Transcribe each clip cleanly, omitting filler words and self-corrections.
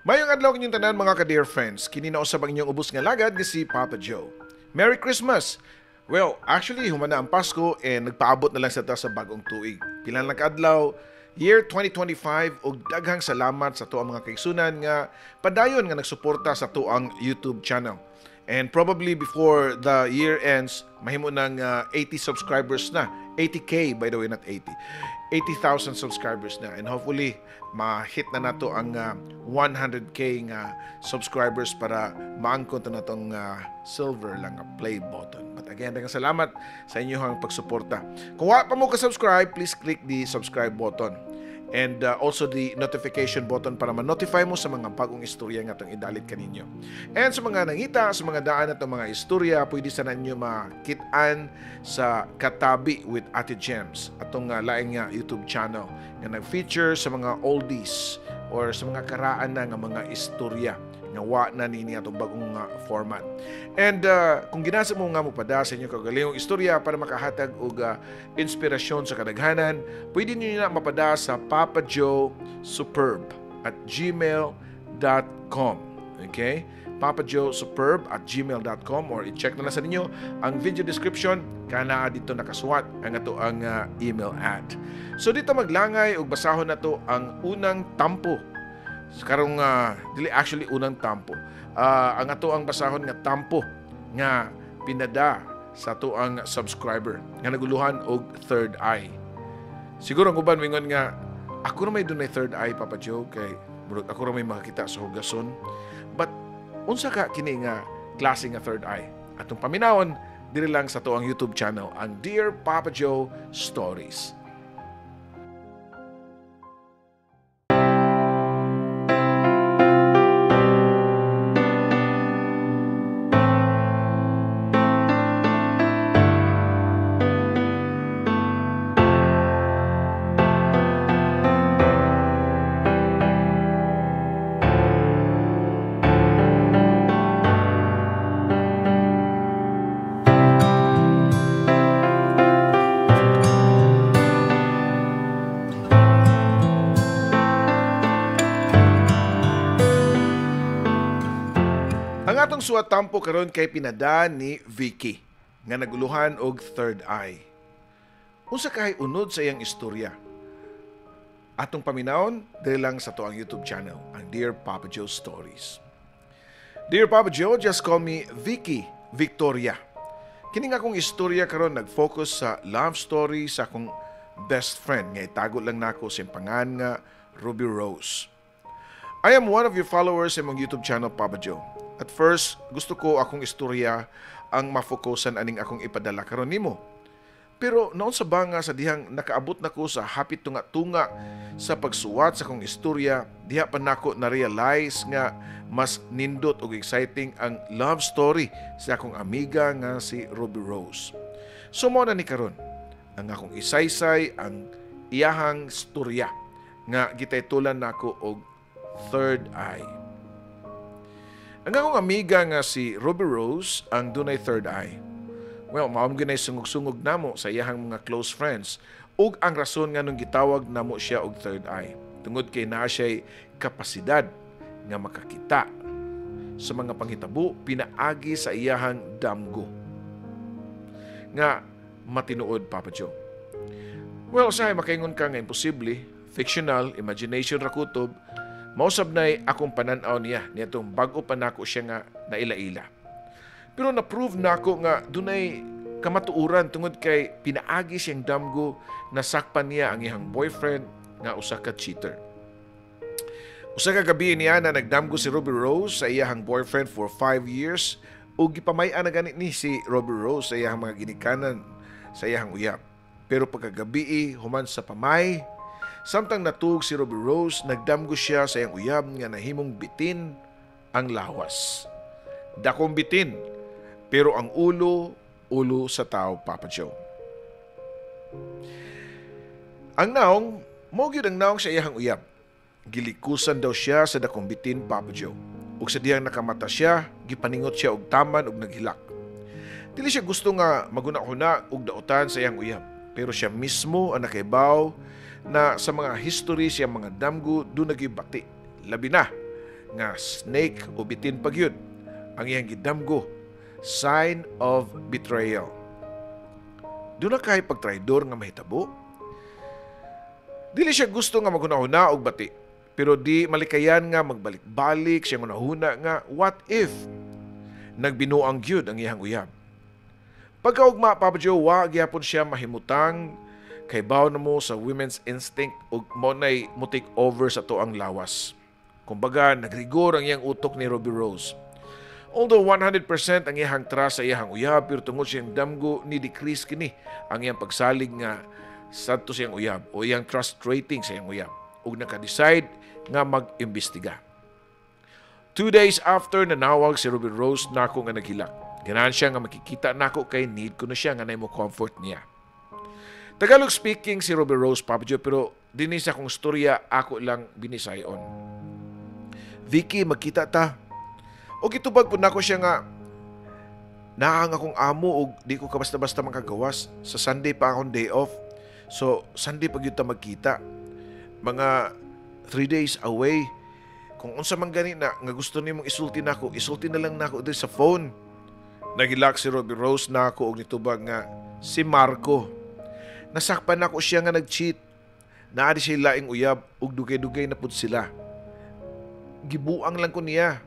Mayong adlaw kinyong tanan, mga ka-dear friends. Kini na usab ang inyong ubos nga lagad nga si Papa Joe. Merry Christmas! Well, actually, human na ang Pasko and nagpaabot na lang sa ta sa bagong tuig. Pila lang kaadlaw, year 2025, ug daghang salamat sa tuang mga kaigsunan nga padayon nga nagsuporta sa tuang YouTube channel. And probably before the year ends, mahimo ng 80 subscribers na. 80K, by the way, not 80. 80,000 subscribers na. And hopefully, ma-hit na nato ang 100K nga subscribers para maangkon to natong silver lang nga play button. But again, daghang salamat sa inyong pagsuporta. Kung wa pa mo ka-subscribe, please click the subscribe button and also the notification button para ma-notify mo sa mga bagong istorya nga atong idalit kaninyo. And sa mga nangita, sa mga daan atong mga istorya, pwede sana ninyo makit-an sa Katabi with Ate Gems, atong laing nga YouTube channel nga nag-feature sa mga oldies or sa mga karaan na nga mga istorya nga wa na nini atong bagong format. And kung ginasa mo nga mopada sa inyong kaugalingong istorya para makahatag og inspirasyon sa kadaghanan, pwede niyo na mapada sa papajoesuperb@gmail.com. Okay? papajoesuperb@gmail.com or i-check na lang sa ninyo ang video description kana dito nakasuwat ang ato ang email ad. So dito maglangay og basahon nato ang unang tampo. Karong dili actually unang tampo. Ang ato ang basahon nga tampo nga pinada sa ato ang subscriber nga naguluhan og third eye. Siguro ang uban mingon nga ako ra may dunay third eye, Papa Joe, kay murag ako ra may makakita sa hugason. But unsa ka kini nga klase nga third eye? Atong paminawon diri lang sa ato ang YouTube channel, ang Dear Papa Joe Stories. Ang atong suwat tampo karon kay pinada ni Vicky nga naguluhan og third eye. Unsa kahay unod sa iyang istorya? Atong paminawon diri lang sa tuang YouTube channel, ang Dear Papa Joe Stories. Dear Papa Joe, just call me Vicky Victoria. Kini nga akong istorya karon nag-focus sa love story sa akong best friend nga itago lang nako sa pangan nga Ruby Rose. I am one of your followers sa imong YouTube channel, Papa Joe. At first, gusto ko akong istorya ang mafokusan aning akong ipadala karon nimo. Pero noon sa banga sa dihang nakaabot na ko sa hapit tunga-tunga sa pagsuwat sa akong istorya, diha pa nako na-realize nga mas nindot og exciting ang love story sa akong amiga nga si Ruby Rose. So mo na ni karon ang akong isaysay ang iyahang istorya nga gitaytulan nako og Third Eye. Ang akong amiga nga si Ruby Rose ang dunay third eye. Well, mao man gyud sungog-sungog namo sa iyahang mga close friends ug ang rason nga nung gitawag namo siya og third eye tungod kay naa siya'y kapasidad nga makakita sa mga panghitabo pinaagi sa iyahang damgo nga matinuod, Papa Joe. Well, usahay makaingon ka nga imposible, fictional, imagination ra kutob. Mausab na'y akong pananaw niya niadtong bag-o pa nako siya nga naila-ila. Pero na-prove nako nga dunay kamatuoran tungod kay pinaagi siyang damgo na sakpan niya ang iyang boyfriend nga usa ka cheater. Usa ka gabi niya na nagdamgo si Ruby Rose sa iyang boyfriend for 5 years ug gipamay-an na gani ni si Ruby Rose sa iyang mga ginikanan sa iyang uyab. Pero pagkagabi human sa pamay, samtang natug si Ruby Rose, nagdamgo siya sa iyang uyab nga nahimong bitin ang lawas. Dakong bitin, pero ang ulo, ulo sa tao, Papa Joe. Ang naong, mao gyud ang naong sa iyang uyab. Gilikusan daw siya sa dakong bitin, Papa Joe. Ug sa diyang nakamata siya, gipaningot siya og taman ug naghilak. Dili siya gusto nga maguna-huna og daotan sa iyang uyab, pero siya mismo ang nakaibaw na sa mga history siya mga damgo doon nagibati. Labi na nga snake o bitin pa gyud ang iyang gidamgo, sign of betrayal. Duna kay pagtraidor nga mahitabo? Dili siya gusto nga maghuna-huna og bati, pero di malikayan nga magbalik-balik siya hunahuna nga what if nagbinuang gyud ang iyang uyab. Pagkaugma, Papa Joe, wa gyapon siya mahimutang kay baw na mo sa women's instinct ug mo nay mo take over sa atoang lawas. Kumbaga, nagrigor ang iyang utok ni Ruby Rose. Although 100% ang iyang trust sa iyang uyab, pero tungod siyang damgo ni decrease kini ang iyang pagsalig nga sadto sa iyang uyab o iyang trust rating sa iyang uyab ug naka-decide nga mag-imbestiga. 2 days after, nanawag si Ruby Rose nako nga naghilak. Ganahan siya nga makikita nako kay need ko na siya nga mo comfort niya. Tagalog speaking si Ruby Rose, Papa Joe, pero dinhi sa akong storya ako lang binisayon. "Vicky, magkita ta." O gitubag po nako siya nga naa ang akong amo og di ko ka basta-basta makagawas. Sa Sunday pa akong day off. So Sunday pag ta magkita. Mga 3 days away. Kung unsa man gani na nga gusto nimong isulti nako, isulti na lang nako diri sa phone. Nagilak si Ruby Rose nako og nitubag nga si Marco. Nasakpan nako siya nga nag-cheat. Naa di siya laing uyab ug dugay-dugay na pud sila. Gibuang lang ko niya.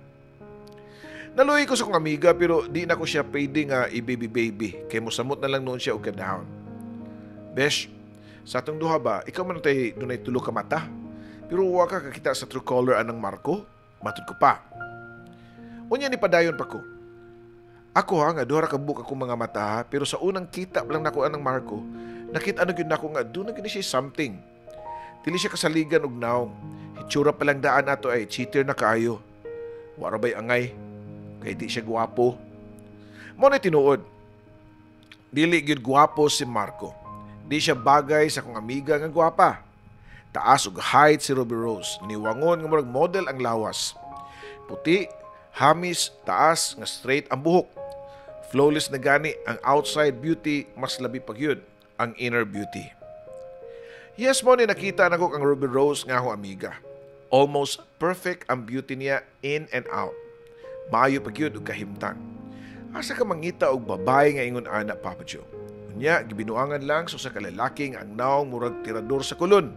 Naluoy ko sa kong amiga, pero di na ko siya pwede nga i-baby baby kay mosamot na lang noon siya og kadahon. "Besh, sa atong duha ba, ikaw man tay dunay tulo ka mata. Pero wa ka kakita sa true color anang Marco?" Matud ko pa. Unya ni padayon pa ko. "Ako ha, nga duha ra ka buok akong mga mata ha, pero sa unang kita lang nako anang Marco, nakita na gyud nako nga duna gyud siya something. Dili siya kasaligan og naong. Hitsura pa lang daan ato ay cheater na kaayo. Wa ra bay angay kay di siya gwapo." Mo na tinuod. Dili gyud gwapo si Marco. Di siya bagay sa akong amiga nga gwapa. Taas og height si Ruby Rose. Niwangon nga murag model ang lawas. Puti, hamis, taas nga straight ang buhok. Flawless na gani ang outside beauty, mas labi pa gyud ang inner beauty. Yes, mo ni nakita nako kang Ruby Rose nga akong amiga. Almost perfect ang beauty niya in and out. Maayo pa gyud og kahimtang. Asa ka mangita og babae nga ingon ana, Papa Joe? Unya, gibinuangan lang sa usa ka lalaki nga ang naong murag tirador sa kolon.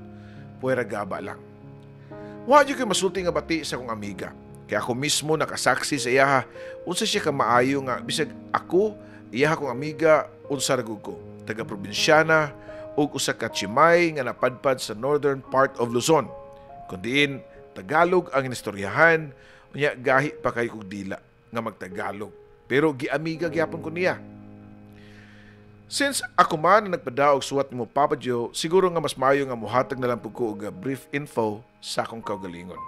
Puwera gaba lang. Wa jud koy masulti nga bati sa akong amiga. Kaya ako mismo nakasaksi sa iyaha unsa siya ka maayo nga bisag ako iyaha kong amiga, unsa ra gud ko. Taga probinsyana ug usa ka Chimay nga napadpad sa northern part of Luzon. Kun diin Tagalog ang inistoryahan, unya gahi pa kay kog dila nga magtagalog. Pero giamiga gyapon ko niya. Since ako man ang nagpadaog suwat nimo, Papa Joe, siguro nga mas maayo nga muhatag na lang pud ko og brief info sa akong kaugalingon.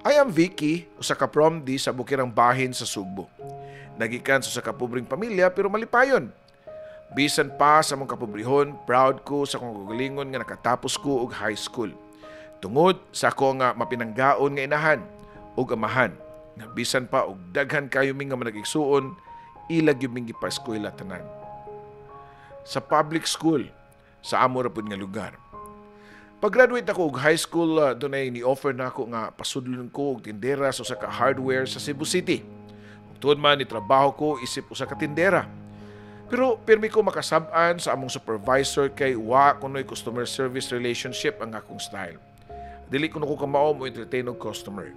I am Vicky, usa ka promdi sa bukirang bahin sa Sugbo. Nagikan sa usa ka pobreng pamilya pero malipayon. Bisan pa sa among kapobrehon, proud ko sa akong kaugalingon nga nakatapos ko og high school. Tungod sa ako nga mapinanggaon nga inahan ug amahan, nga bisan pa og daghan kayo mi nga manag-igsuon, ila gyud ming gipa-eskwela tanan sa public school sa amo ra pud nga lugar. Pag-graduate ako og high school, dunay ni-offer na ako nga pasudlon ko og tindera sa usa ka hardware sa Cebu City. Ug tuod man ni trabaho ko isip usa ka tindera. Pero pirmi ko makasab-an sa among supervisor kay wa kunoy customer service relationship ang akong style. Dili kuno ko kamao mo entertain og customer.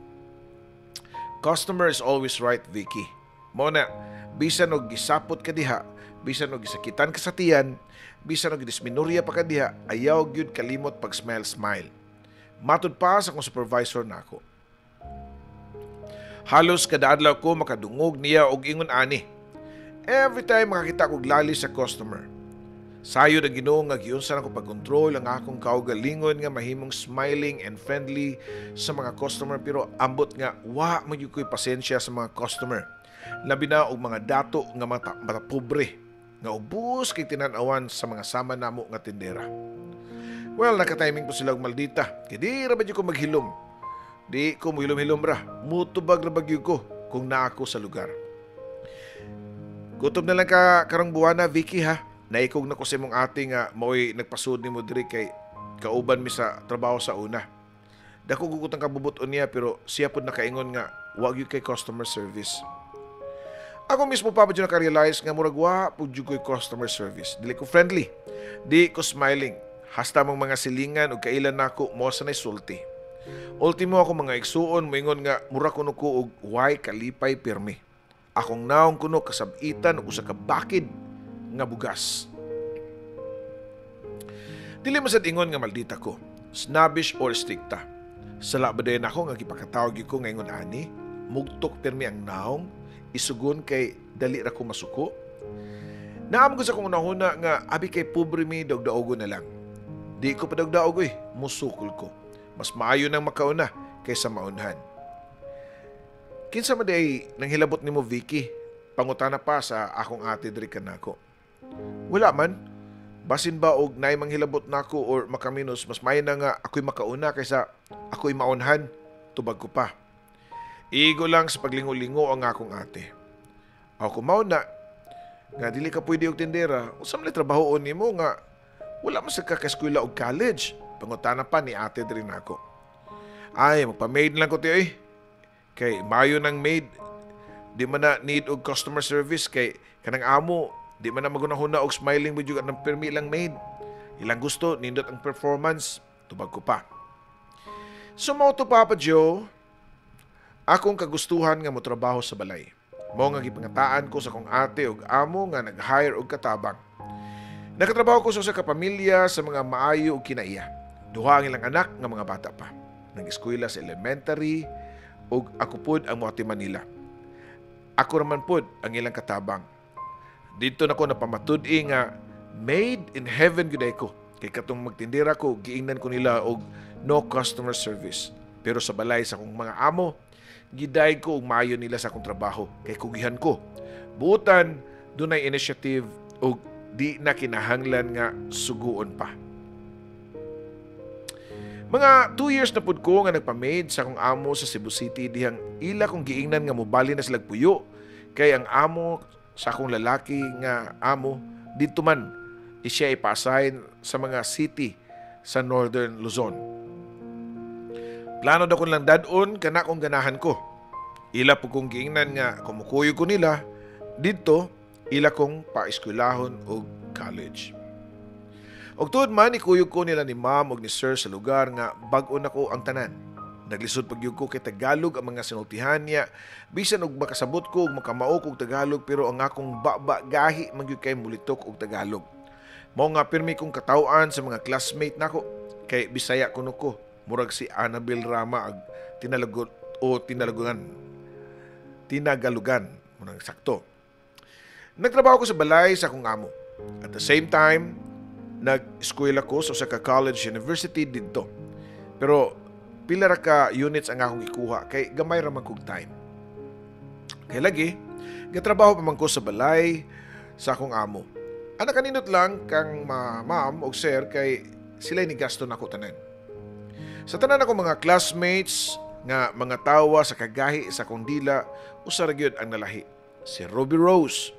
"Customer is always right, Vicky." Mo na, bisan og gisapot ka diha, bisan og gisakitan ka sa tiyan, bisan og gidisminorya pa ka diha, ayaw gyud kalimot pag smile smile. Matud pa sa akong supervisor nako. Halos kada adlaw ko makadungog niya og ingon ani. Every time makakita kog lali sa customer. Sayod ang Ginoo nga giunsa nako pagkontrol ang akong kaugalingon nga mahimong smiling and friendly sa mga customer, pero ambot nga wa man gyud ko'y pasensya sa mga customer. Labi na og mga dato nga mata, mata pobre nga ubos kay tinan-awan sa mga sama namo nga tindera. Well, naka-timing po sila og maldita. Kay di ra ba gyud ko maghilom? Di ko mohilom-hilom ra. Mutubag ra ba gyud ko kung naa ako sa lugar. "Kutob na lang ka karong buwana, Vicky, ha. Naikog na ko sa imong ate nga mao'y nagpasud nimo diri kay kauban mi sa trabaho sa una. Dako gud ang kabubut-on niya, pero siya pud nakaingon nga wa gyud kay customer service. Ako mismo, Papa Joe, naka-realize nga murag wa pud jud ko'y customer service. Dili ko friendly. Di ko smiling. Hasta mang mga silingan ug kailan nako mo sa sulti. Ultimo ako mga igsuon moingon nga mura kuno ko og way kalipay pirmi. Akong naong kuno kasabitan og usa ka bakid nga bugas. Dili man sad ingon nga maldita ko, snobbish or strikta. Sala ba dayon ako nga gipakatawag ko nga ingon ani, mugtok pirmi ang naong, isugon kay dali ra ko masuko? Naam ko sa kong unahuna nga abi kay pobre mi, daog-daogo na lang. Di ko pa daog-daog oy, musukol ko. Mas maayo nang makauna kaysa maunhan. "Kinsa man diay nang hilabot nimo, Vicky?" pangutana pa sa akong ate diri kanako. "Wala man. Basin ba og naay manghilabot nako or makaminos, mas maayo na nga ako'y makauna kaysa ako'y maunhan," tubag ko pa. Igo lang sa paglingo-lingo ang akong ate. "Ako mao na nga dili ka pwede og tindera, unsa man trabahoon nimo nga wala man sa ka eskwela og college?" pangutana pa ni ate diri nako. "Ay, magpa-maid lang ko tiyo eh. Kay mayo ng maid, di man na need og customer service kay kanang amo, di man na magunahuna og smiling with you ng pirmi lang maid. Ilang gusto, nindot ang performance," tubag ko pa. So mao to, Papa Joe, akong kagustuhan nga motrabaho sa balay. Mao nga gipangataan ko sa akong ate og amo nga nag-hire og katabang. Nakatrabaho ko sa usa ka pamilya sa mga maayo og kinaiya. Duha ang ilang anak nga mga bata pa. Nag-eskwela sa elementary ug ako pud ang moatiman nila. Ako raman pud ang ilang katabang. Dito na ko napamatud-i nga made in heaven gyud ko. Kay katong magtindera ko, giingnan ko nila og no customer service. Pero sa balay sa akong mga amo, giday ko og maayo nila sa akong trabaho kay kugihan ko. Buutan, dunay initiative og di na kinahanglan nga suguon pa. Mga 2 years na pud ko nga nagpa-maid sa akong amo sa Cebu City dihang ila kong giingnan nga mobali na sila puyo kay ang amo sa akong lalaki nga amo didto man siya ipa-assign sa mga city sa Northern Luzon. Plano daw ko lang dad-on kana kung ganahan ko. Ila po kong giingnan nga kumukuyo ko nila didto, ila kong paeskwelahon og college. Og tuod man, ikuyog ko nila ni ma'am og ni sir sa lugar nga bag-o nako ang tanan. Naglisod pag ko kay Tagalog ang mga sinultihan niya. Bisan og makasabot ko og makamao og Tagalog, pero ang akong baba gahi man gyud kay mulitok og Tagalog. Mao nga pirmi kong kataw-an sa mga classmate nako kay Bisaya kuno ko. Murag si Annabel Rama ag tinalagot o tinalaguan. Tinagalugan, munang sakto. Nagtrabaho ko sa balay sa akong amo. At the same time, nag-eskwela ko sa usa ka college university didto. Pero pila ra ka units ang akong gikuha kay gamay ra man kog time. Kay lagi, gatrabaho pa man ko sa balay sa akong amo. Ang nakanindot lang kang ma ma'am og sir kay sila ni gasto nako tanan. Sa tanan ako mga classmates nga mga tawa sa kagahi sa akong dila, usa ra gyud ang nalahi. Si Ruby Rose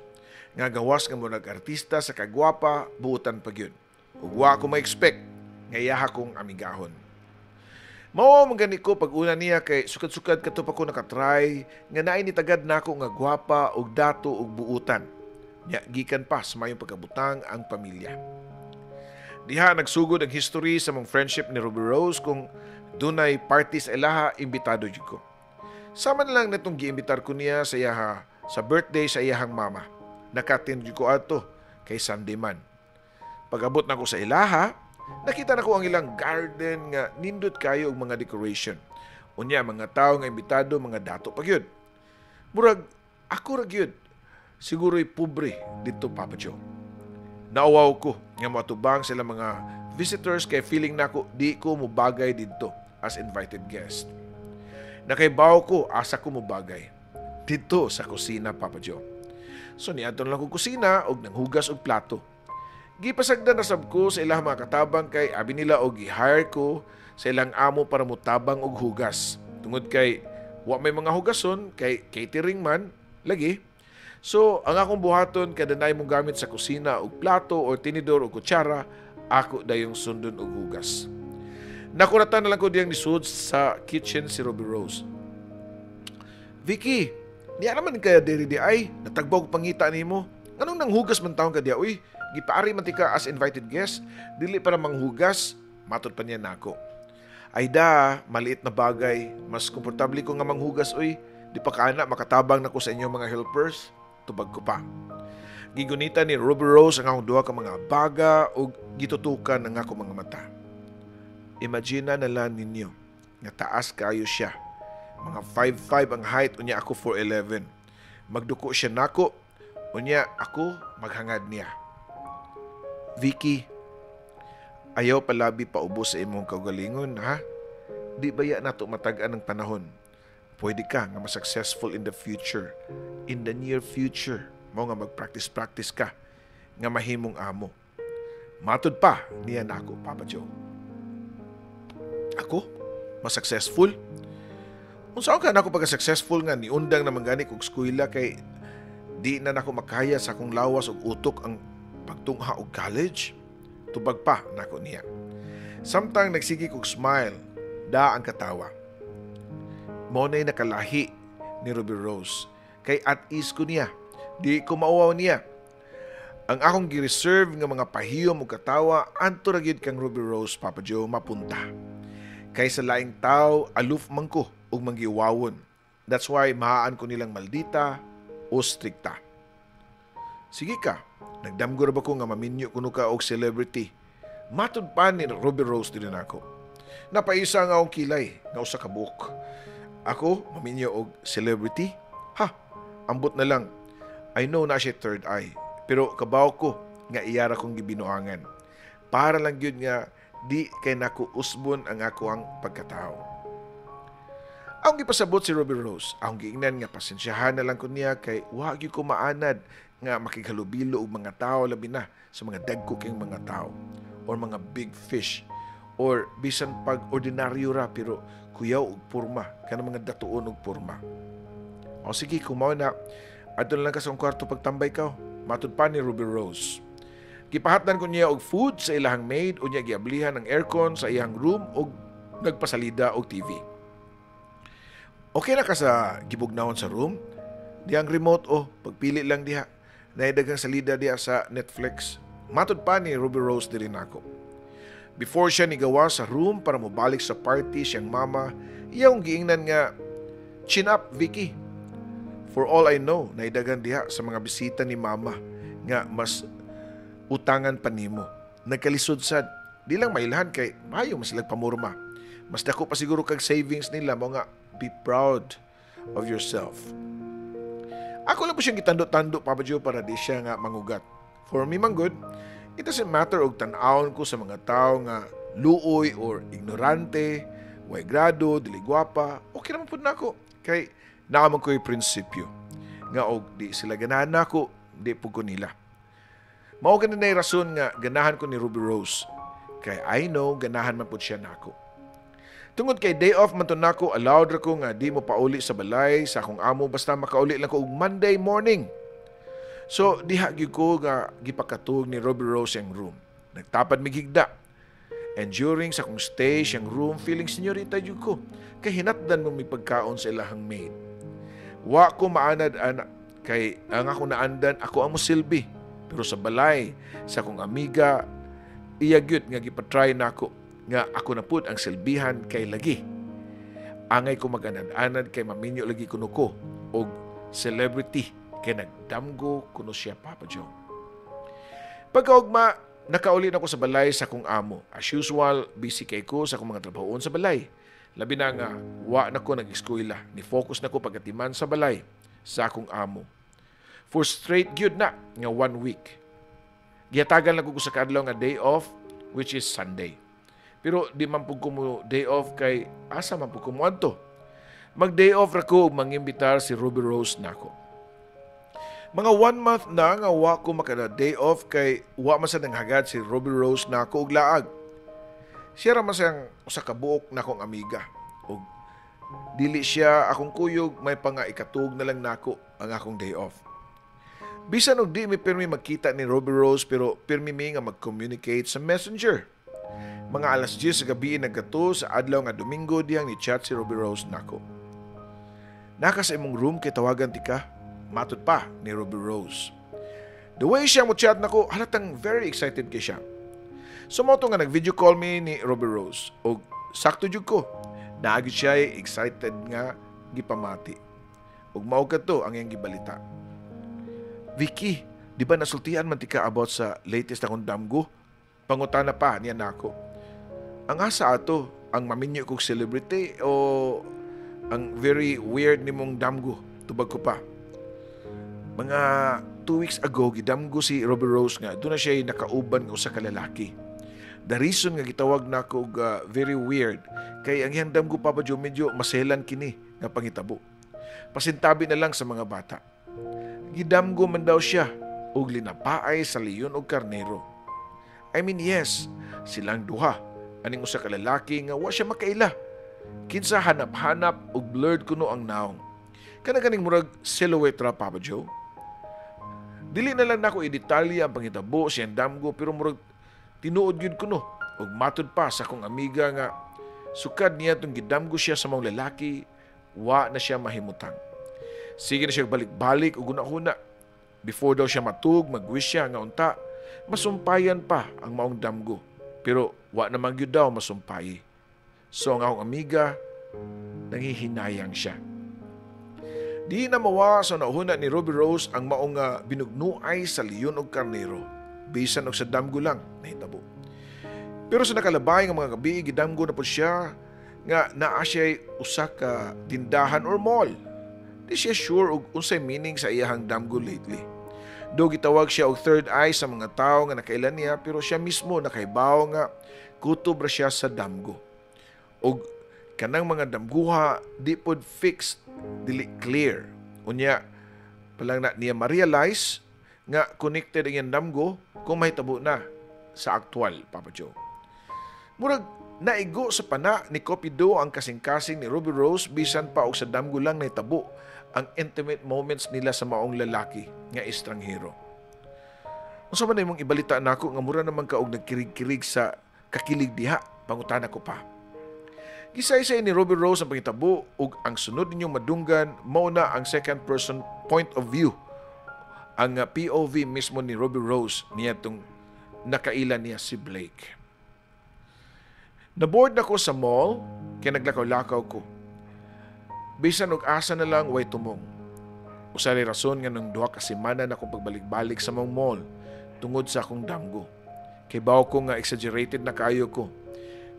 nga gawas nga mo nag-artista sa kagwapa, buutan pa gyud. Ug wa ko ma-expect nga iyaha kong amigahon. Mao man gani ko pag una niya kay sukad-sukad kato pa ko nakatry nga naay ni tagad nako nga gwapa og dato og buutan. Nya gikan pa sa mayong pagkabutang ang pamilya. Diha nagsugod ang history sa mong friendship ni Ruby Rose. Kung dunay party sa ilaha, imbitado jud ko. Sama na lang natong giimbitar ko niya sa iyaha sa birthday sa iyahang mama. Naka-attend jud ko ato kay Sunday man. Pag-abot nako sa ilaha, nakita nako ang ilang garden nga nindot kayo og mga decoration. Unya mga tawo nga imbitado, mga dato pa gyud. Murag ako ra gyud siguro'y pobre dito, Papa Joe. Nauwaw ko nga moatubang sila mga visitors kay feeling nako di ko mobagay didto as invited guest. Nakaibaw ko asa ko mobagay. Didto sa kusina, Papa Joe. So niadto na lang ko kusina og nanghugas og plato. Gipasagdan na sab ko sa ilang mga katabang kay abi nila og gi-hire ko sa ilang amo para motabang og hugas. Tungod kay wa may mga hugason kay catering man lagi. So, ang akong buhaton kada naay mong gamit sa kusina og plato or tinidor o kutsara, ako dayong sundon og hugas. Nakuratan na lang ko diyang nisud sa kitchen si Ruby Rose. "Vicky, niya naman kaya diri di ay, natagbaw og pangita nimo. Nganong nanghugas man taon ka diya, uy? Gipaari man tika as invited guest, dili para manghugas," matod pa niya nako. "Ay da, maliit na bagay, mas komportable ko nga manghugas, uy. Di pa kaana makatabang nako sa inyong mga helpers," tubag ko pa. Gigunita ni Ruby Rose ang akong duha ka mga baga ug gitutukan ang akong mga mata. Imagine na lang ninyo nga taas kayo siya. Mga 5'5 ang height, unya ako 4'11. Magduko siya nako, unya ako maghangad niya. "Vicky, ayaw palabi paubos sa imong kaugalingon, ha? Di baya nato matag-an ang panahon. Pwede ka nga mas-successful in the future, in the near future. Mao nga mag-practice-practice ka nga mahimong amo." Matod pa niya nako, Papa Joe. Ako? Mas successful? Unsa ka nako pagka-successful nga niundang naman gani kog eskwela kay di na nako makaya sa akong lawas ug utok ang pagtungha og college? Tubag pa nako niya. Samtang nagsige kog smile, da ang katawa. Mao na'y nakalahi ni Ruby Rose. Kay at ease ko niya. Di ko mauwaw niya. Ang akong gi-reserve nga mga pahiyom ug katawa anto ra gyud kang Ruby Rose, Papa Joe, mapunta. Kay sa laing tao, aloof man ko ug manggiwawon. That's why mahaan ko nilang maldita o strikta. "Sige ka, nagdamgo ra ba ko nga maminyo kuno ka og celebrity?" Matud pa ni Ruby Rose din ako. Napaisa nga akong kilay nga usa ka buok. Ako, maminyo og celebrity? Ha, ambot na lang. I know na siya third eye. Pero kabaw ko nga iyara kong gibinuangan. Para lang gyud nga di kay nako usbon ang ako ang pagkatao. Ang gipasabot si Ruby Rose, ang giingnan nga pasensyahan na lang ko niya kay wa gyud ko maanad nga makighalubilo og mga tao, labi na sa mga dagko kayong mga tao or mga big fish or bisan pag ordinaryo ra pero kuyaw og porma, kanang mga datuon og porma. "O sige, kung mao na, adto na lang ka sa akong kwarto pagtambay ka," matud pa ni Ruby Rose. Gipahatdan ko niya og food sa ilahang maid, unya giablihan ang aircon sa iyang room og nagpasalida og TV. "Okay na ka sa gibugnawon sa room? Diyang remote oh, pagpili lang diha. Naay daghang salida diha sa Netflix," matud pa ni Ruby Rose diri nako. Before siya nigawa sa room para mobalik sa party siyang mama, iyang giingnan nga, "Chin up, Vicky. For all I know, naidaghan diha sa mga bisita ni mama nga mas utangan pa nimo. Nagkalisod sad. Di lang mailhan kay maayo man silag pamurma. Mas dako pa siguro kag savings nila, mao nga be proud of yourself." Ako lang po siyang gitando-tando, Papa Joe, para di siya nga mangugat. For me man good, it doesn't matter og tan-awon ko sa mga tao nga luoy or ignorante, way grado, dili gwapa, okay naman pud nako. Kay naa man ko'y prinsipyo nga og di sila ganahan nako, di pud ko nila. Mao gani na rason nga ganahan ko ni Ruby Rose. Kay I know ganahan man pud siya nako. Tungod kay day off man to nako, allowed ra ko nga di mo pauli sa balay sa akong amo basta makauli lang ko og Monday morning. So diha gyud ko nga gipakatug ni Ruby Rose ang room. Nagtapad mig higda. And during sa akong stay siyang room, feeling senyorita gyud ko. Kay hinatdan mo may pagkaon sa ilahang maid. Wa ko maanad ana kay ang ako naandan, ako ang mosilbi. Pero sa balay sa akong amiga, iya gyud nga gipatry nako nga ako na pud ang silbihan kay lagi. Angay ko mag-anad-anad kay maminyo lagi kuno ko og celebrity kay nagdamgo kuno siya, Papa Joe. Pagkaugma, nakauli na ko sa balay sa akong amo. As usual, busy kay ko sa akong mga trabahoon sa balay. Labi na nga, wa na ko nag-eskwela. Ni-focus na ko pagkatiman sa balay sa akong amo. For straight gyud na nga one week. Gihatagan lang ko sa kaadlaw nga day off, which is Sunday. Pero di man pud ko mo day off kay asa man pud ko moadto. Mag day off ra ko ug mangimbitar si Ruby Rose nako. Mga one month na nga wa ko makada day off kay wa man sa nanghagad si Ruby Rose nako og laag. Siya ra man siyang usa ka buok nakong amiga. Og dili siya akong kuyog, may pa nga ikatug na lang nako ang akong day off. Bisan og di mi pirmi magkita ni Ruby Rose, pero pirmi mi nga mag-communicate sa Messenger. Mga alas 10 sa gabi nagkato sa adlaw nga Domingo diyang ni chat si Ruby Rose nako. "Naka sa imong room kay tawagan tika," matud pa ni Ruby Rose. The way siya mo chat nako, halatang very excited kay siya. So mao to nga nag-video call mi ni Ruby Rose og sakto jud ko. Naa gyud siya excited nga gipamati. Ug mao kadto ang iyang gibalita. "Vicky, di ba nasultian man tika about sa latest akong damgo?" pangutana pa niya nako. "Ang asa ato, ang maminyo kog celebrity o ang very weird nimong damgo?" tubag ko pa. Mga 2 weeks ago, gidamgo si Ruby Rose nga doon na siya nakauban nga usa ka lalaki. The reason nga gitawag nako og very weird kay ang iyang damgo, Papa Joe, medyo maselan kini nga pangitabo. Pasintabi na lang sa mga bata. Gidamgo man daw siya og linapaay sa leon og karnero. I mean, yes, silang duha aning usa ka lalaki nga wa siya makaila. Kinsa hanap-hanap og blurred kuno ang naong. Kana ganing murag silhouette ra, Papa Joe. Dili na lang nako i-detalye ang pangitabo siyang damgo, pero murag tinuod gyud kuno, ug matud pa sa akong amiga nga sukad niya tong gidamgo siya sa maong lalaki, wa na siya mahimutang. Sige na siya balik-balik ug huna-huna. Before daw siya matug, mag-wish siya nga unta masumpayan pa ang maong damgo. Pero wa naman gyud daw masumpayi. So ang akong amiga, nanghihinayang siya. Di na mawa sa nauna ni Ruby Rose ang maong binugnuay sa leon og karnero. Bisan og sa damgo lang nahitabo. Pero sa nakalabay nga mga gabi, gidamgo na po siya nga naa siya usa ka tindahan or mall. Di siya sure og unsay meaning sa iyahang damgo lately. Do gitawag siya og third eye sa mga tao nga nakailan niya, pero siya mismo nakaibaw nga kutob ra siya sa damgo. Og kanang mga damguha di pod fixed, dili clear. Unya palang na niya ma-realize nga connected ang iyang damgo kung mahitabo na sa actual, Papa Joe. Murag naigo sa pana ni Cupido ang kasing-kasing ni Ruby Rose bisan pa og sa damgo lang nahitabo ang intimate moments nila sa maong lalaki nga estranghero. "Unsa man imong ibalita nako nga mura naman ka og nagkirig-kirig sa kakilig diha?" pangutana ko pa. Gisaysay ni Ruby Rose ang pangitabo ug ang sunod ninyong madunggan mao na ang second person point of view. Ang POV mismo ni Ruby Rose niya tong nakaila niya si Blake. Naboard na ko sa mall kay naglakaw-lakaw ko. Bisan og asa na lang, way tumong. Usa ray rason nga nang 2 ka semana na akong pagbalik-balik sa maong mall tungod sa akong damgo. Kay baw ko nga exaggerated na kaayo ko.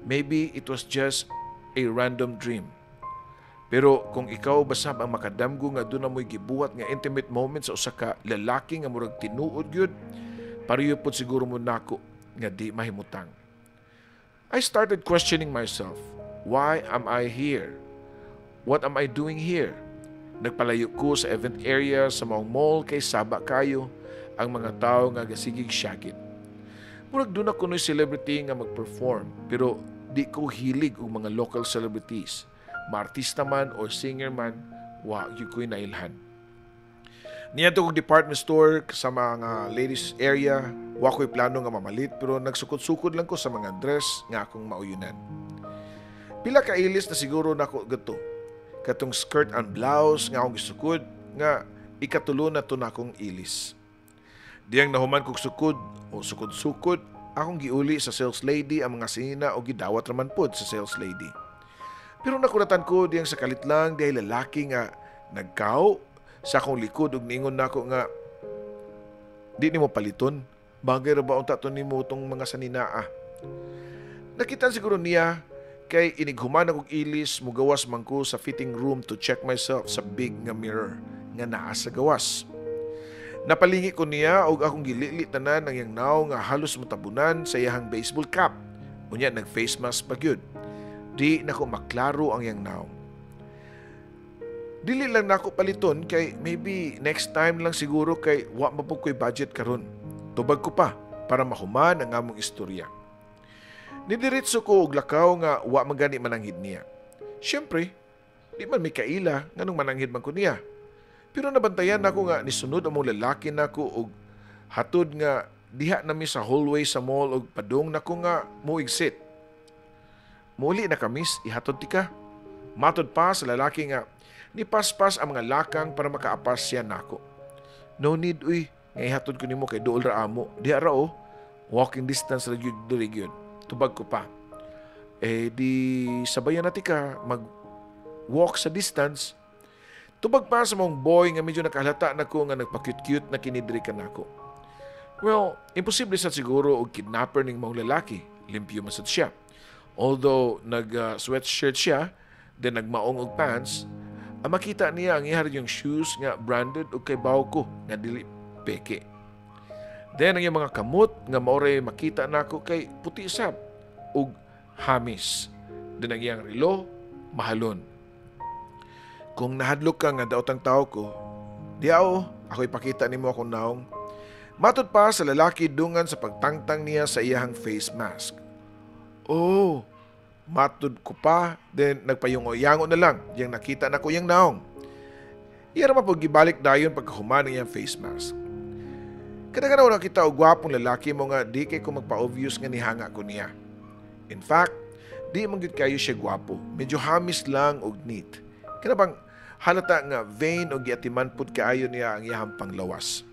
Maybe it was just a random dream. Pero kung ikaw basab ang makadamgo nga doon na mo'y gibuhat nga intimate moment sa usa ka lalaki nga murag tinuod gyud, pareho pod siguro mo nako nga di mahimutang. I started questioning myself. Why am I here? What am I doing here? Nagpalayo ko sa event area sa maong mall kay saba kayo ang mga tao nga gasigig syagit. Murag doon ako no'y celebrity nga mag-perform, pero di ko hilig og mga local celebrities. Maartista man or singer man, wa gyud ko'y nailhan. Niadto kog department store sa mga ladies area, wa ko'y plano nga mamalit, pero nagsukod-sukod lang ko sa mga dress nga akong mauyunan. Pila ka ilis na siguro nako gato. Katong skirt and blouse nga akong gisukod nga ikatulo na to nakong ilis. Diyang nahuman kog sukod o sukod-sukod, akong giuli sa sales lady ang mga sinina o gidawat raman pod sa sales lady. Pero nakuratan ko diyang sa kalit lang dahil lalaki nga nagkaw sa akong likod ug niingon nako nga, "Di nimo paliton? Bagay ra ba unta to nimo tong mga saninaa?" Nakita siguro niya kay inighuman akong ilis, mugawas man ko sa fitting room to check myself sa big nga mirror nga naa sa gawas. Napalingi ko niya og akong gilili tanan ang iyang nawong nga halos matabunan sa iyahang baseball cap. Unya nag face mask pa gyud. Di nako maklaro ang iyang nawong. "Dili lang nako paliton kay maybe next time lang siguro kay wa man po ko'y budget karon," tubag ko pa para mahuman ang among istorya. Nidiretso ko og lakaw nga wa man gani mananghid niya. Siyempre, di man may kaila nganong mananghid man ko niya. Pero nabantayan nako nga nisunod ang mga lalaki nako og hatod nga diha nami sa hallway sa mall og padung nako nga mo-exit. "Muli na kamis, ihatod tika." Matod pa sa lalaki nga ni paspas ang mga lakang para makaapas siya nako. "No need uy, nga ihatod ko nimo kay duol ra amo. Diha ra oh, walking distance ra gyud diri gyud." Tubag ko pa. "Eh di sabayan na tika mag walk sa distance." Tubag pa sa maong boy nga medyo nakahalata na ko nga nagpa-cute-cute na kini diri kanako. Well, imposible sa siguro og kidnapper ning maong lalaki. Limpyo man sad siya. Although nag sweatshirt siya, then nagmaong og pants, ang makita niya ang iyang yung shoes nga branded og kay baw ko nga dili peke. Then ang iyang mga kamot nga maoray makita nako kay puti sab ug hamis. Then ang iyang relo mahalon. "Kung nahadlok ka nga daotang tao ko, di ako ipakita nimo akong naong." Matod pa sa lalaki dungan sa pagtangtang niya sa iyahang face mask. "Oh," matod ko pa, then nagpayungo-yango na lang, yang nakita na ko yang naong. Iya ra man gibalik dayon pagkahuman ng iyang face mask. Kadaghan na kita og gwapong lalaki mo nga di kay ko magpa-obvious nga nihanga ko niya. In fact, di man gyud kayo siya gwapo. Medyo hamis lang og neat. Kana bang halata nga vain og giatiman pud kaayo niya ang iyahang panglawas.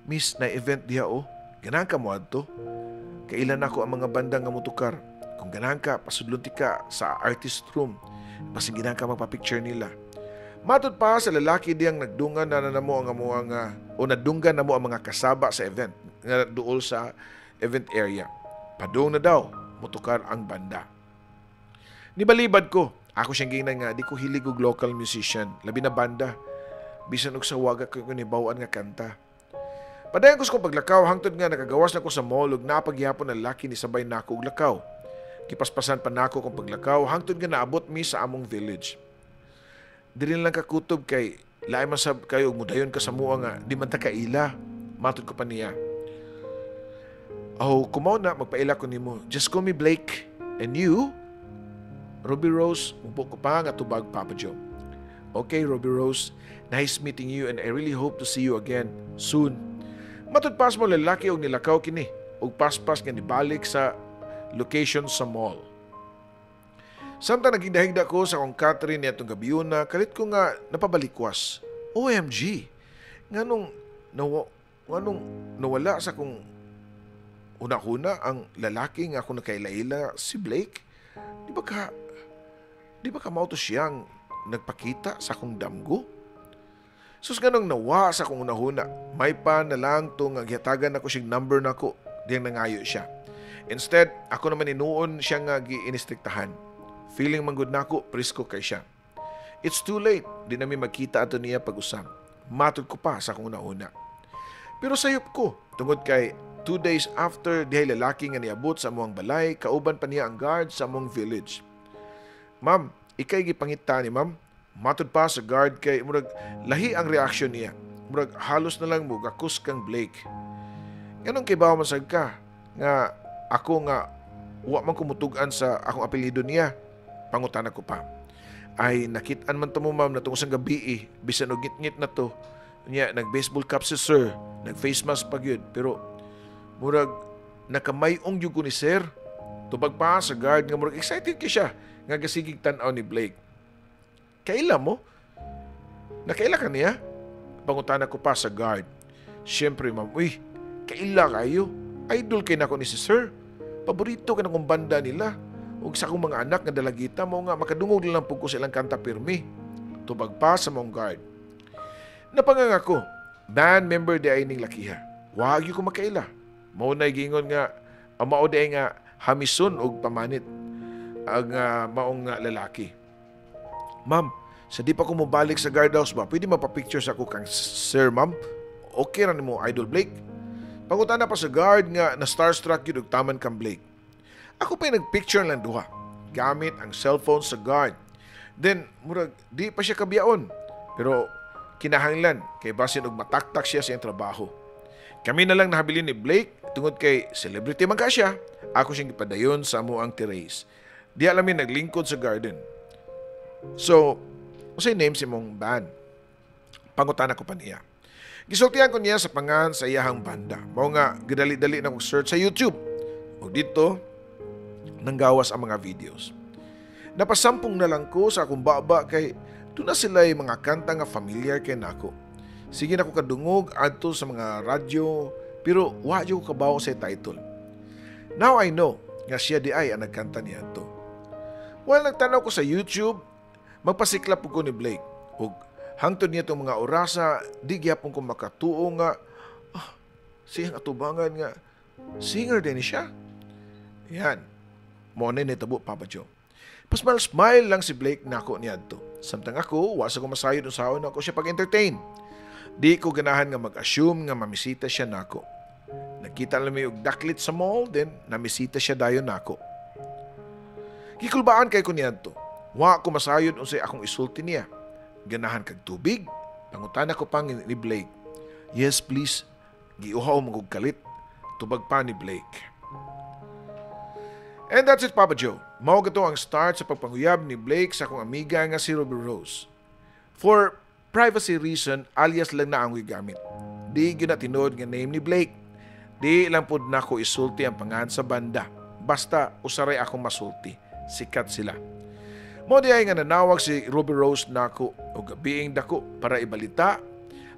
"Miss, na event diha oh. Ganahan ka moadto? Kailan nako ang mga banda nga motukar. Kung ganahan ka, pasudlon ka sa artist room. Basin ganahan ka magpa-picture nila." Matod pa sa lalaki diyang nagdungan na namo ang amuang o nadunggan na mo ang mga kasaba sa event nga duol sa event area. Padung na daw, motukar ang banda. Nibalibad ko, ako siyang giingnan nga di ko hilig og local musician, labi na banda. Bisan og sa waga ko nibaw-an nga kanta. Padayon ko sa kong paglakaw hangtod nga nakagawas na ko sa mall ug napagyapon ang lalaki ni sabay nako og lakaw. Gipaspasan pa nako kong paglakaw hangtod nga naabot mi sa among village. "Dili lang kakutob kay lain man sab kayo og mudayon ka sa mua nga di man ta kaila," matod ko pa niya. "Oh, kumaw na magpaila ko nimo. Just call me Blake. And you?" "Ruby Rose," mubo ko pa nga tubag, Papa Joe. "Okay, Ruby Rose. Nice meeting you and I really hope to see you again soon." Matud pas mo lalaki og nilakaw kini og paspas nga nibalik sa location sa mall. Samtang nagigdahigda ko sa akong Catherine niadtong gabhiona, kalit ko nga napabalikwas. OMG! Nganong nawala sa akong una-una ang lalaki nga ako nakaila-ila, si Blake? Di ba ka mao to siyang nagpakita sa akong damgo? Sus, ganong nawa sa akong unahuna, may pa na lang to nga gihatagan ako siyang number nako, diyang nangayo siya. Instead, ako naman inuon siya nga gi-inistriktahan. Feeling man gud nako, presko kay siya. "It's too late, di nami magkita ato niya pag-usab," matod ko pa sa akong una-una. Pero sayop ko, tungod kay 2 days after, dihay lalaki nga niabot sa among balay, kauban pa niya ang guard sa among village. "Ma'am, ikay gipangita ni ma'am," matod pa sa guard kay murag lahi ang reaction niya. Murag halos na lang mo gakus kang Blake. "Nganong kay man sad ka nga ako nga wa man kumutug-an sa akong apelyido niya?" Pangutana ko pa. "Ay, nakit-an man to mo, ma'am, na tungod gabi eh. Bisan og ngit-ngit na to. Nya, nag-baseball cap si sir, nag-face mask pa gyud, pero murag nakamayong gyud ko ni sir." Tubag pa sa guard nga murag excited kay siya nga gasigig tan-aw ni Blake. "Kaila mo? Nakaila ka niya?" Pangutana ko pa sa guard. "Siyempre, ma'am, uy, kaila kayo. Idol kay nako ni si sir. Paborito ka na kong banda nila. Ug sa akong mga anak nga dalagita mo nga makadungog lang pud ko sa ilang kanta pirmi." Tubag pa sa mong guard. Napanganga ko, band member di ay ning lakiha. Wag ko makaila. Mao na gingon nga ang mao di ay nga hamison og pamanit ang maong lalaki. "Ma'am, sa di pa ko mobalik sa guardhouse ba, pwede mapapicture sa ako kang sir, ma'am? Okay ra nimo, Idol Blake?" Pangutana pa sa guard nga na starstruck yun og taman kang Blake. Ako pa nagpicture lang duha gamit ang cellphone sa guard. Then murag di pa siya kabiyaon. Pero kinahanglan kay basin og mataktak siya sa iyang trabaho. Kami na lang nahabilin ni Blake tungod kay celebrity man ka siya. Ako siyang gipadayon sa amoang terrace. Di alamin naglingkod sa garden. "So, unsay name si mong band?" Pangutana ko pa niya. Gisultihan ko niya sa pangan sa iyahang banda. Mao nga gidali-dali na kong search sa YouTube. Ug dito nanggawas ang mga videos. Napasampong na lang ko sa akong baba kay duna sila mga kanta nga familiar kay nako. Sige na ko kadungog adto sa mga radyo, pero wa jud ko kabawo sa title. Now I know nga siya di ay ang nagkanta niya to. While nagtanaw ko sa YouTube, magpasiklap ko ni Blake. Ug hangtod niya itong mga orasa, di gyapon ko makatuo nga siyang atubangan nga singer din siya. Yan. Mao na nitabo, Papa Joe. Pasmile-smile lang si Blake nako niadto. Samtang ako, wa sa ko masayod unsaon ako siya pag-entertain. Di ko ganahan nga mag-assume nga mamisita siya nako. Nakita lang mi og daklit sa mall, then namisita siya dayon nako. Gikulbaan kay ko niadto. Wa ko masayod unsay akong isulti niya. "Ganahan kag tubig?" pangutana ko pang ni Blake. "Yes, please. Giuhaw man kog kalit," tubag pa ni Blake. And that's it, Papa Joe. Mao gato ang start sa pagpanguyab ni Blake sa akong amiga nga si Ruby Rose. For privacy reason, alias lang na ang gigamit. Di gyud na tinuod nga name ni Blake. Di lang pud nako isulti ang pangan sa banda. Basta usaray akong masulti. Sikat sila. Mo di ay nga nanawag si Ruby Rose nako og gabiing dako para ibalita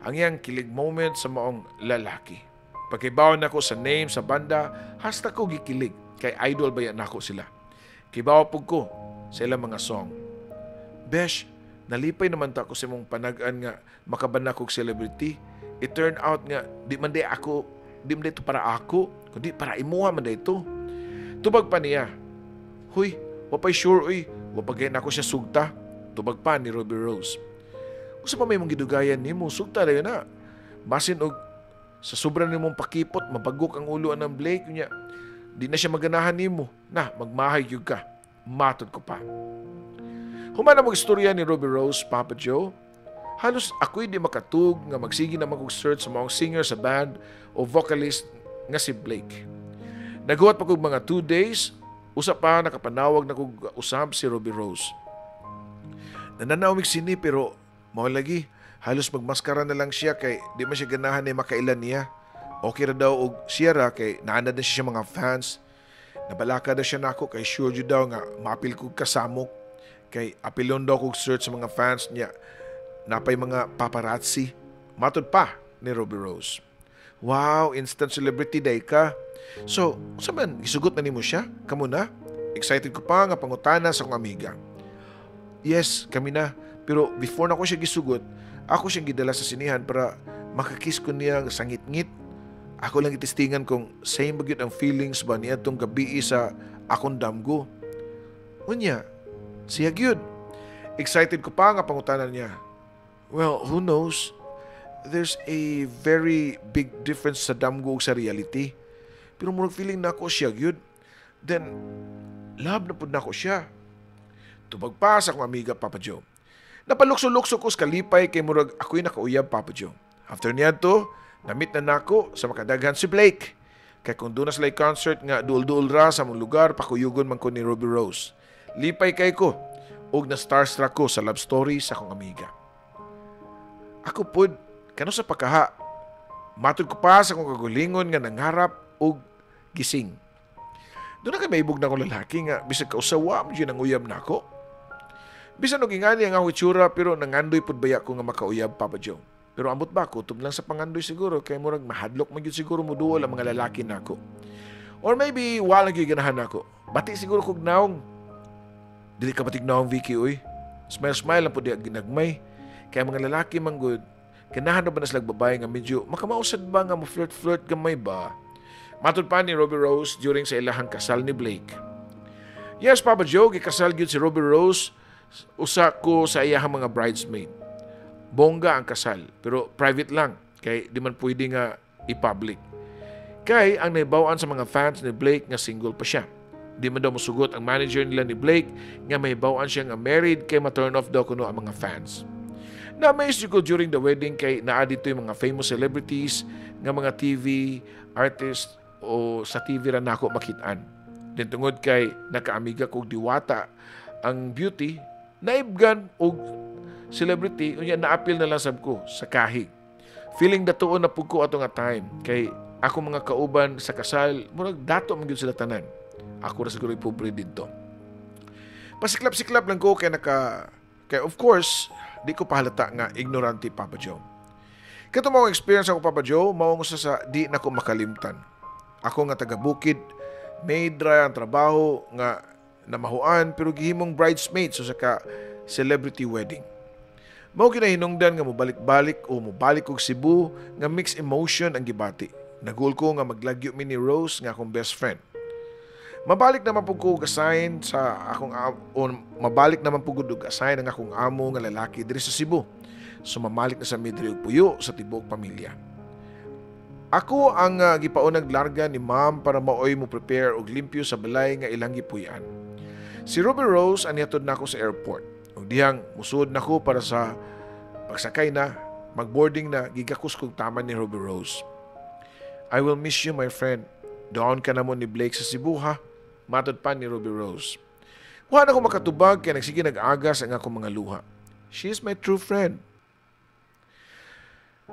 ang iyang kilig moment sa maong lalaki. Pagkibaw nako sa name sa banda, hasta ko gikilig kay idol baya nako sila. Kibaw pug ko sa ilang mga song. "Besh, nalipay naman ta ko sa imong panag-an nga makabanak og celebrity. It turned out nga di man di ako, di man ito para ako, kundi para imuha man ito," tubag pa niya. "Huy, wa pa'y sure uy, wa pa gay nako siya sugta," tubag pa ni Ruby Rose. "Usa pa may mong gidugayan nimo, sugta dayon na. Basin og sa sobra nimong pakipot, mabagok ang ulo ng Blake niya. Di na siya maganahan nimo. Na, magmahay gyud ka," matod ko pa. Human ang istorya ni Ruby Rose, Papa Joe, halos ako'y di makatug nga magsige na mag search sa mga singer sa band o vocalist nga si Blake. Naguhat pa kog mga 2 days, usa pa nakapanawag na kog usab si Ruby Rose. Nananaw sini pero mao lagi halos magmaskara na lang siya kay di man siya ganahan ni makailan niya. Okay ra daw og siya ra kay naanad na siya mga fans. Nabalaka daw siya nako kay sure jud daw nga maapil kog kasamok kay apilon daw kog search sa mga fans niya. Napay mga paparazzi. Matod pa ni Ruby Rose. "Wow, instant celebrity day ka. So, unsa man, gisugot na nimo siya? Kamo na?" excited ko pa nga pangutana sa akong amiga. "Yes, kami na. Pero before na ko siya gisugot, ako siyang gidala sa sinihan para makakiss ko niya sa ngit-ngit. Ako lang itistingan kung same ba gyud ang feelings ba niya tong gabi sa akong damgo. Unya, siya gyud?" excited ko pa nga pangutana niya. "Well, who knows? There's a very big difference sa damgo ug sa reality. Pero murag feeling nako siya gyud. Then, love na pud nako siya," tubag pa sa akong amiga, Papa Joe. Napalukso-lukso ko sa kalipay kay murag ako'y nakauyab, Papa Joe. After niya to, namit na nako sa makadaghan si Blake. Kay kung duna sila concert nga duol-duol ra sa among lugar, pakuyugon man ko ni Ruby Rose. Lipay kay ko og na starstruck ko sa love story sa akong amiga. "Ako pud, kano sa pakaha," matod ko pa sa akong kagulingon nga nangarap og gising. Duna kay maibog na akong lalaki nga bisag kausawa mo ang uyab nako. Bisan og ingani ang akong itsura, pero nangandoy pud baya ko nga makauyab, Papa Joe. Pero ambot ba, kutob lang sa pangandoy siguro kay murag mahadlok man gyud siguro moduol ang mga lalaki nako. Or maybe wala gyud ganahan nako. Bati siguro kog naong. "Dili ka batig naong, Vicky, uy. Smile smile lang pud diha ginagmay. Kaya mga lalaki man gud, ganahan na ba na sila babae nga medyo makamausad ba nga mo flirt flirt gamay ba?" Matod pa ni Ruby Rose during sa ilahang kasal ni Blake. Yes, Papa Joe, gikasal gyud si Ruby Rose, usa ko sa iyahang mga bridesmaid. Bongga ang kasal, pero private lang kay di man pwede nga i-public. Kay ang naibawan sa mga fans ni Blake nga single pa siya. Di man daw musugot ang manager nila ni Blake nga may bawaan siya nga married kay ma-turn off daw kuno ang mga fans. Na-amaze ko during the wedding kay naa dito yung mga famous celebrities nga mga TV artist o sa TV ra nako makitaan. Then tungod kay nakaamiga kog diwata ang beauty, naibgan og celebrity, unya naapil na lang sab ko sa kahig. Feeling datuon na pud ko ato nga time kay ako mga kauban sa kasal, murag dato man gyud sila tanan. Ako ra siguro pobre didto. Pasiklap-siklap lang ko kay of course di ko pahalata nga ignorante, Papa Joe. Kato mao experience ako, Papa Joe, mao usa sa di na ko makalimtan. Ako nga taga bukid, maid ra ang trabaho nga namahuan pero gihimong bridesmaid so sa ka celebrity wedding. Mao kinahinungdan nga mobalik-balik o mobalik og Cebu nga mixed emotion ang gibati. Nagul ko nga maglagyo mi ni Rose nga akong best friend. Mabalik naman pud ko assign sa akong o mabalik naman pud og assign ang akong amo nga lalaki diri sa Cebu. So mamalik na sa mi diri og puyo sa tibuok pamilya. Ako ang gipaunang larga ni ma'am para maoy mo prepare og limpyo sa balay nga ilang gipuy-an. Si Ruby Rose ang nihatod nako sa airport. Ug dihang musud nako para sa pagsakay na, magboarding na, gigakos kog taman ni Ruby Rose. "I will miss you, my friend. Doon ka na mo ni Blake sa Cebu, ha?" Matod pa ni Ruby Rose. Wa na ko makatubag kay nagsige nag-agas ang akong mga luha. She is my true friend.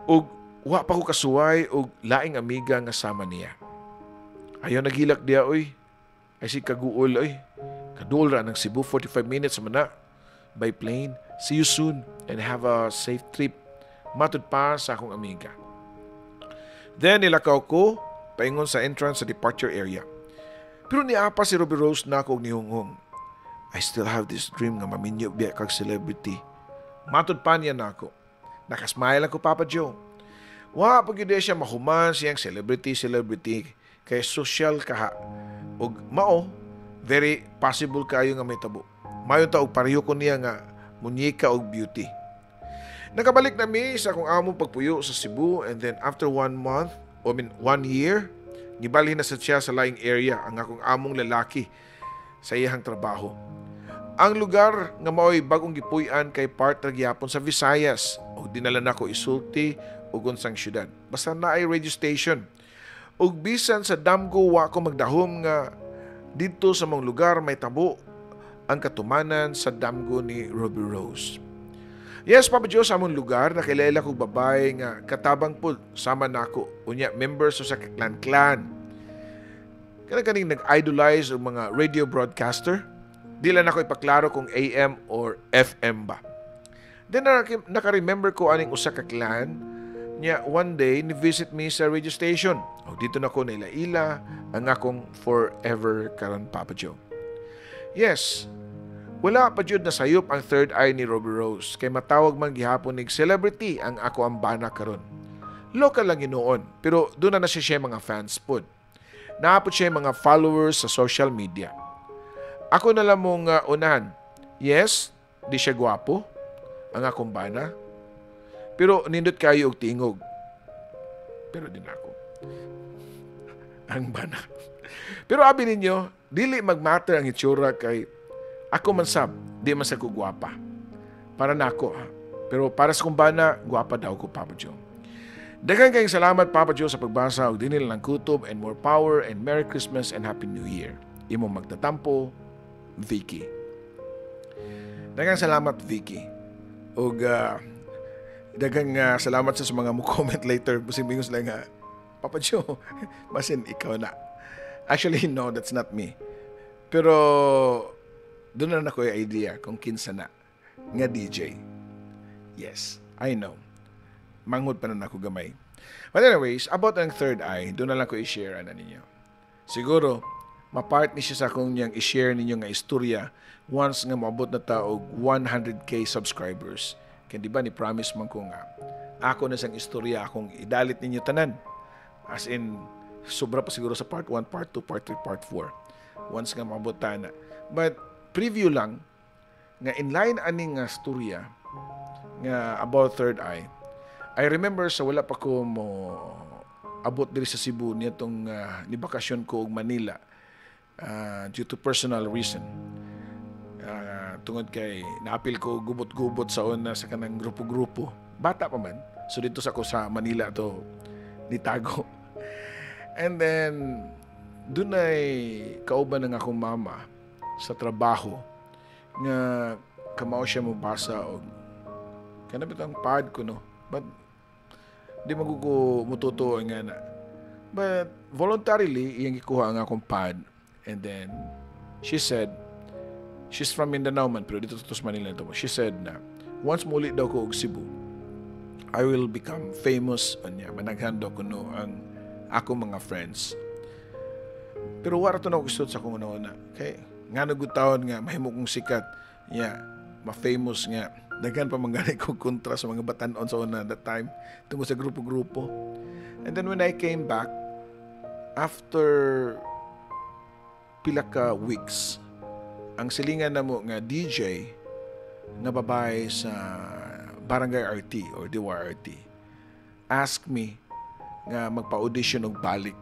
Ug wa pa ko kasuway og laing amiga nga sama niya. Ayaw naghilak diya oy. Ay si kaguol oy. Kaduol ra ng Cebu, 45 minutes man na by plane. "See you soon and have a safe trip." Matod pa sa akong amiga. Then nilakaw ko paingon sa entrance sa departure area. Pero niapa si Ruby Rose na ako og nihunghong. "I still have this dream nga maminyo biya kag celebrity." Matod pa niya nako. Nakasmile ako, Papa Joe. Wa pa gyud siya mahuman siyang celebrity celebrity kay social kaha. Ug mao very possible kayo nga may tabo. Mayo ta og pareho ko niya nga munyeka og beauty. Nakabalik na mi sa akong amo pagpuyo sa Cebu and then after one month, I mean one year, gibalhin na sa siya sa laing area ang akong among lalaki sa iyang trabaho. Ang lugar nga maoy bagong gipuy-an kay part ra gihapon sa Visayas ug dinala nako isulti og unsang syudad. Basta naay radio station. Ug bisan sa damgo wa ko magdahom nga didto sa mong lugar may tabo ang katumanan sa damgo ni Ruby Rose. Yes, Papa Joe, sa among lugar, nakilala kog babae nga katabang pud sama nako. Unya, member so sa clan-clan. Kana kaning nag-idolize og mga radio broadcaster. Di lang ako ipaklaro kung AM or FM ba. Then naka-remember ko aning usa ka clan niya. One day ni visit me sa radio station. O dito na ko naila-ila ang akong forever karon, Papa Joe. Yes, wala pa jud nasayop ang third eye ni Ruby Rose kay matawag man gihapon nig celebrity ang ako ang bana karon. Local lang hinuon pero doon na siya mga fans pod. Naapot siya mga followers sa social media. Ako na lang mong unahan. Yes, di siya gwapo ang akong bana. Pero nindot kayo og tingog. Pero din ako ang bana. Pero abi ninyo, dili magmatter ang itsura kay ako man sab, di man sa ko gwapa. Para nako ha. Pero para sa kong bana, gwapa daw ko, Papa Joe. Daghang kayong salamat, Papa Joe, sa pagbasa og dinhi lang kutob and more power and Merry Christmas and Happy New Year. Imong magtatampo, Vicky. Daghang salamat, Vicky. Ug daghang salamat sa mga mo comment later. Basin mingon sila nga, "Papa Joe, basin ikaw na." Actually, no, that's not me. Pero doon na ako yung idea kung kinsa na nga DJ. Yes, I know. Manghod pa na ako gamay. But anyways, about ang third eye, doon na lang ko i-share ana ninyo. Siguro, mapart ni siya sa akong niyang i-share ninyo nga istorya once nga moabot na ta og 100K subscribers. Kaya di ba ni promise man ko nga ako na sang istorya akong idalit ninyo tanan. As in, sobra pa siguro sa part 1, part 2, part 3, part 4. Once nga moabot ta na. But preview lang nga in line ani nga storya nga about third eye. I remember sa wala pa ko mo abot diri sa Cebu nitong ni bakasyon ko og Manila due to personal reason. Tungod kay naapil ko gubot-gubot sa una sa kanang grupo-grupo. Bata pa man. So dito sa ko sa Manila to nitago. And then doon ay kauban ng akong mama sa trabaho nga kamao siya mo basa og kana bitang pad ko, no, but Di man ko mututo nga na. But voluntarily, iyang gikuha ang akong pad. And then, she said, she's from Mindanao man, pero didto sa Manila to. She said na, once muli daw ko og Cebu, I will become famous unya. Managhan daw kuno ang ako mga friends. Pero wala to na gusto sa akong una. Okay? Nga gud taon nga mahimo kong sikat, ya, ma-famous nga. Daghan pa man gani ko kontra sa mga batanon sa una that time tungod sa grupo-grupo. And then when I came back, after pila ka weeks, ang silingan namo nga DJ nga babae sa Barangay RT or DYRT ask me nga magpa-audition og balik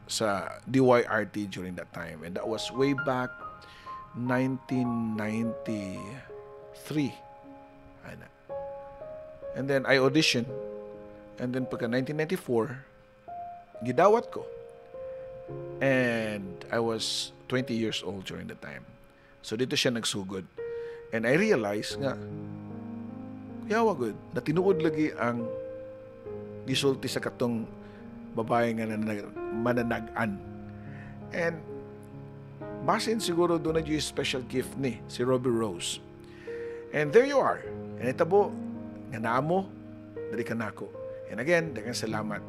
sa DYRT during that time, and that was way back 1993 ana. And then I auditioned, and then pagka 1994 gidawat ko, and I was 20 years old during the time. So didto siya nagsugod, and I realized nga yawa gud na tinuod lagi ang gisulti sa katong babae nga mananag-an. And basin siguro duna yung special gift ni si Robbie Rose. And there you are. And itabo nga naamo dali ka nako. And again, daghang salamat.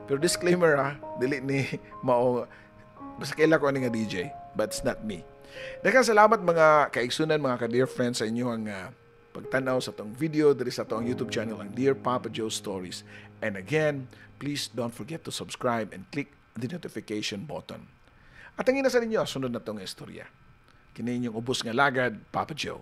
Pero disclaimer ha, dili ni mao, basta kaila ko ani nga DJ, but it's not me. Daghang salamat, mga kaigsunan, mga ka-dear friends, sa inyo ang pagtanaw sa atong video diri sa atong YouTube channel, ang Dear Papa Joe Stories. And again, please don't forget to subscribe and click the notification button. At ang ina sa ninyo, sunod na tong istorya. Kini inyong ubos nga lagad, Papa Joe.